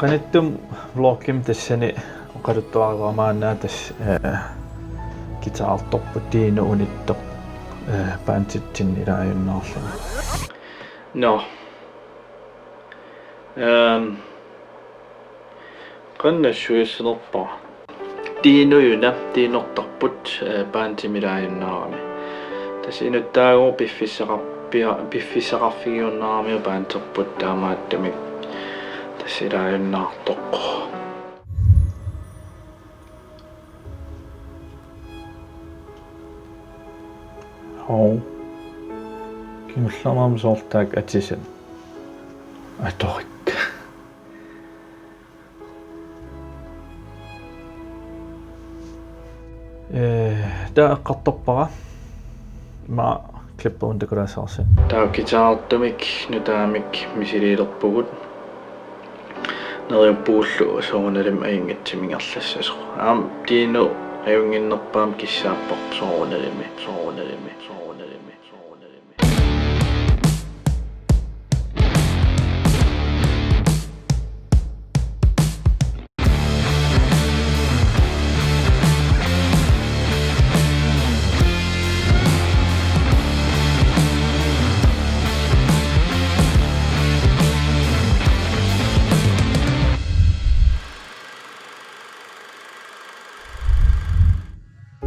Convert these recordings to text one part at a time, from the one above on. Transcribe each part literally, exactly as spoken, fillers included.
Qanittumi vloggimi tassani oqaluttuarama maanna tassa, eh, guitarertorput Dino unittoq, eh, banditsinni ilaajunnaarluni. Nå. Ehm. Qanoq nassuiaassanerpara? Dino una, Dinortarput, eh, bandimi ilaajunnaarami. Tassa inuttaagu piffissaqarpia-, piffissaqarfigiunnaarami banderput taamaattumik. Tassa ilaajunnaartoq. Hov. Kingullermi soorlu taakku atisat. Atorik. Eh, taava eqqartorpara. Immaqa klipperuntakulaassavarsi. Taava guitarertumik nutaamik misiliilerpugut. Neriuppugullu soorunalimi ajunngitsumik ingerlassasoq. Aamma Dino ajunnginnerpaamik kissaapparput soorunalimi, soorunalimi, soorunalimi, soorunalimi.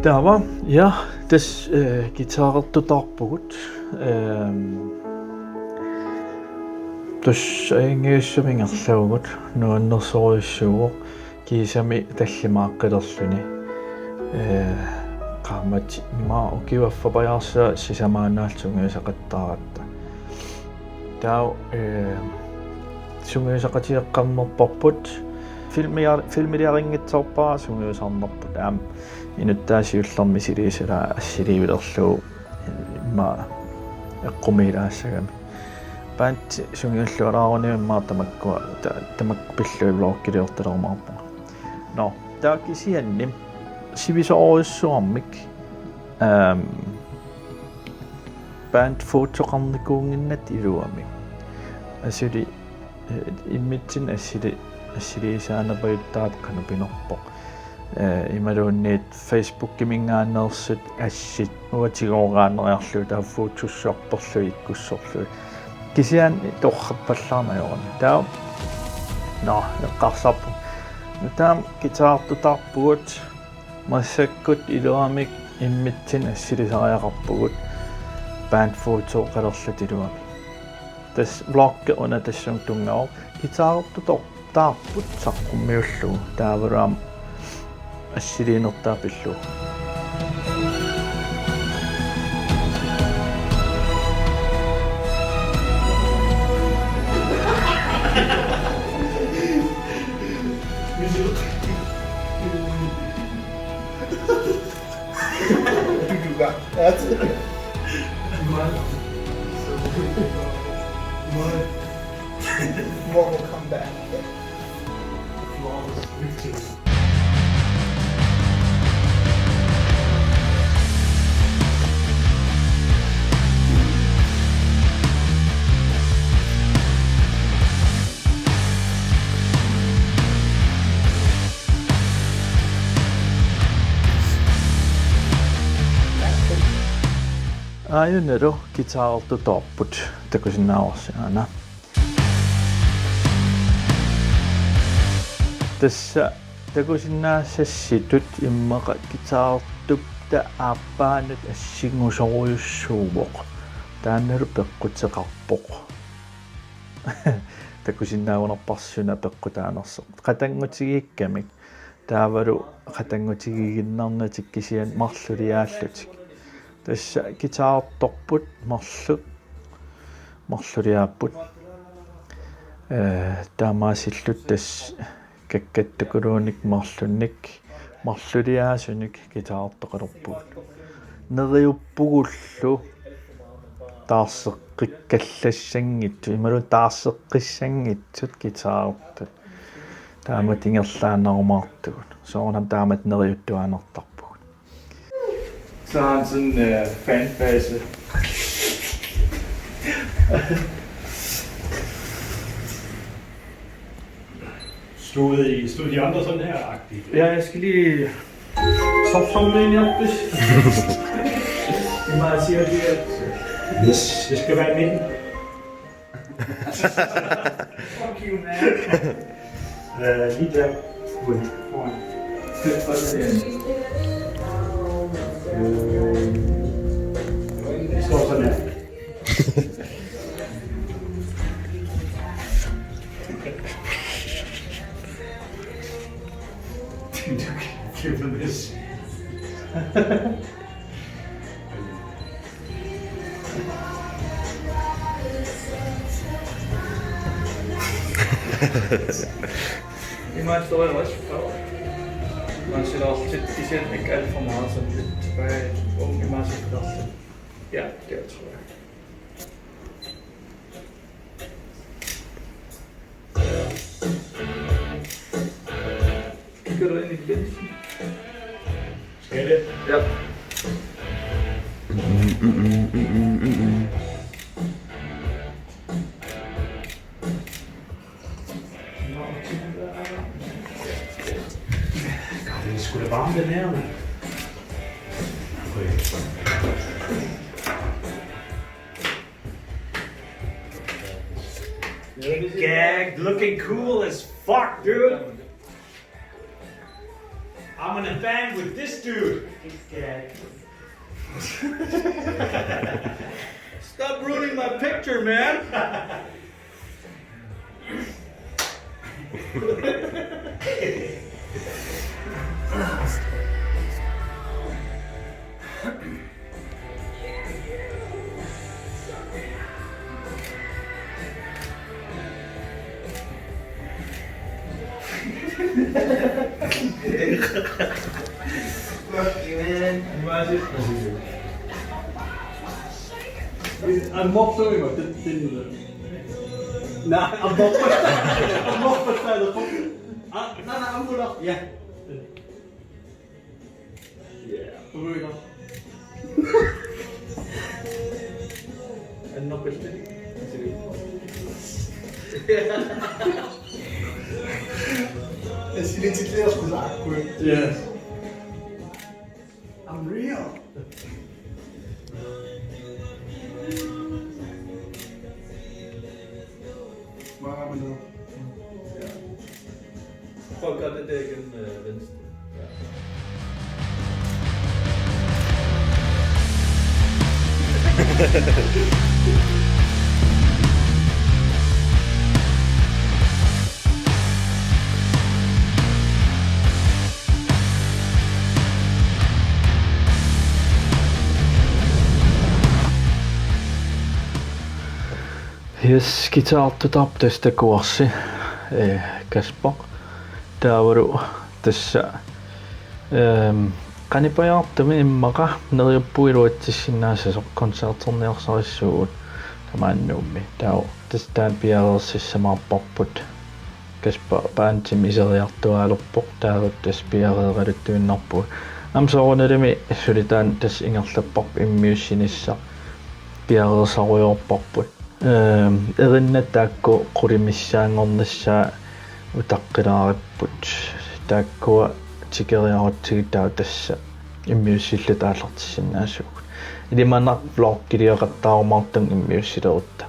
Taava, ja, tassa, eh, guitarertutaarpugut. Ehm, tassa ajunngivissamik ingerlavugut, nuannersorujussuuvoq, kiisami tallimaaqqillerluni. Eh, qaammat immaqa ukiup affapajaarsuup sisamaannaalluni sungiusaqattaaratta. Taava, eh, sungiusaqateqarnerparput filmia-, filmiliarinngitsoorpara sungiusarnerput. Aamma inuttaa siullermik misiliisara assiliivilerlugu immaqa eqqumiilaassagami. Bandi sungiullualaaruni immaqa tamakkua, ta-, tamakku pillugit vloggiliortalerumaarpunga. Nå, taava kisianni sivisoorujussuarmik, ehm, bandfotoqarnikuunnginnatta iluamik. Asuli, eh, immitsinnut assili-, assiliisaanapajuttaaq qanoq pinerpoq. Eh, imaluunniit Facebookiminngaanneersut assit uatigooraanneriarlugit taava Photoshopperlugit ikkussorlugit. Kisianni torrappallaarneq ajorami. Taava, nå, eqqarsarpunga. Nutaamik guitarertutaarpugut, massakkut iluamik immitsinnut assilisariaqarpugut bandfotoqalerluta iluamik. Tassa vloggi una tassunga tunngavoq, guitarertutoortarput saqqummiullugu, taavalu aamma assiliinertaa pillugu. That's it. Mortal Kombat. Flawless victory. Aajunalu guitarertutoorput, takusinnaavarsi aana. Tassa takusinnaassassitut immaqa guitarertutta aappaanut assingusorujussuuvoq. Taannalu peqquteqarpoq. Takusinnaagunarparsi suna peqqutaanersoq. Qatanngutigiikkamik. Taavalu qatanngutigiiginnarnatik kisianni marluliaallutik. Tassa guitarertorput marluk, marluliaapput. Eh, taamaasilluta tassa kakkattukuluunnik marlunnik, marluliaasunik guitarertoqalerpugut. Neriuppugullu taarseqqikkallassanngitsut, imaluunniit taarseqqissanngitsut guitarertut. Taamatut ingerlaannarumaartugut. Soorunami taamatut neriuttuaannartarpugut. Så har han sådan en, øh, fanbase. Du ved, I stod de andre sådan her-agtigt. Ja, jeg skal lige... Som, som en, ja. Det er meget sikkert, det er... Yes. Det skal være i midten. Fuck you, man. Øh, lige der. Ude foran. Øh, det står sådan her. Give me this. Imaattoriarsuuvoq. Maasilaarlutit kisianni alt for meget sådan lidt tilbage. Ung imaasittarlutit. Ja, det tror jeg. Kigger du ind i linsen? Skal det? Ja. Det er sgu da varmt, den her, mand. Okay. Gag, looking cool as fuck, dude. I'm in a band with this dude. Gag. Stop ruining my picture, man. Fuck you, man. Imagine. I'm not doing it. Didn't, didn't do that. Nah, I'm not. I'm not. Ah, no, no, I'm good. Yeah. Yeah. Annoqillutit. Yes. I'm real. Prøv at gøre det der igen med venstre. Ja. Yes, guitartut takuarsi, eh, Kasper. Taavalu tassa, ehm, qanipajaartumik immaqa neriuppugut iluatsissinnaassasoq, koncerterniarsarissaagut tamaani Nuummi. Taava tassa taanna piareersissamaarparput. Kasper bandimi iseriartuaalerpoq, taava tassa piareeraluttuinnarpugut. Aamma soorunalimi suli taanna tassa ingerlapparput immiussinissaq, piareersarujoorparput. Ehm, erinnat taakku qulit missaanngornissaat utaqqilaaripput. Taakkua tikeriarutsigit taava tassa immiussilluta aallartissinnaasugut. Ilimanarpoq vloggiliaqattaarumaartunga immiussilerutta.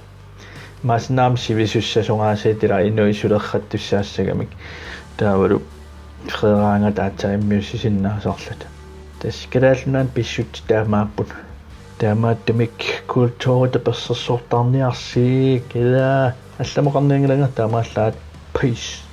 Maanna aamma sivisussasut aasiit ila inuit suleqattussaassagamik. Taavalu fredaangat aatsaat immiussisinnaasarluta. Tassa Kalaallit Nunaanni pissutsit taamaapput. Taamaattumik kulturi tapersersortarniarsi, kila. Allamukarnianngilanga, taamaallaat. Peace.